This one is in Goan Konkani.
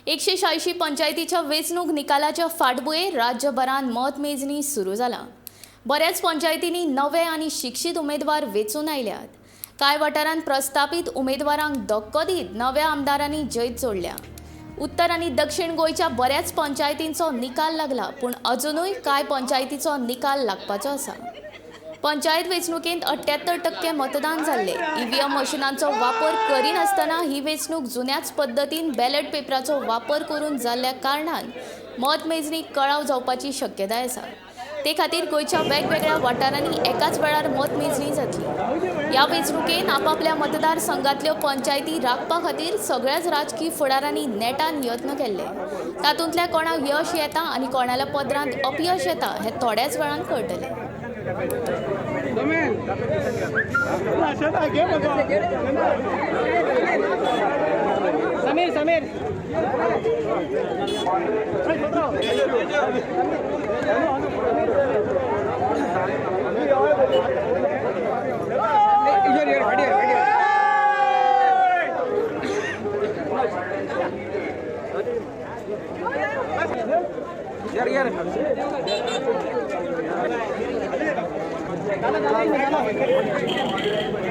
186 पंचायतीच्या वेंचणूक निकालाच्या फाटभुंयेर राज्यभरांत मतमेजणी सुरू जाला. बऱ्याच पंचायतींनी नवे आनी शिक्षीत उमेदवार वेंचून आयल्यात. कांय वाठारांत प्रस्थापीत उमेदवारांक धक्को दीत नव्या आमदारांनी जैत जोडल्या. उत्तर आनी दक्षिण गोंयच्या बऱ्याच पंचायतींचो निकाल लागला, पूण अजुनूय कांय पंचायतीचो निकाल लागपाचो आसा. पंचायत वेंचणुकेंत 78% मतदान जाल्लें. ईव्हीएम मशिनांचो वापर करिनासतना ही वेंचणूक जुन्याच पद्दतीन बॅलट पेपराचो वापर करून जाल्ल्या कारणान मतमेजणीक कळाव जावपाची शक्यताय आसा. ते खातीर गोंयच्या वेगवेगळ्या वाठारांनी एकाच वेळार मतमेजणी जातली. ह्या वेंचणुकेन आपापल्या मतदारसंघातल्यो पंचायती राखपा खातीर सगळ्याच राजकी फुडारांनी नेटान यत्न केल्ले. तातूंतल्या कोणाक यश येता आनी कोणाल्या पदरांत अपयश येता हें थोड्याच वेळान कळटलें. समीर समीर यार.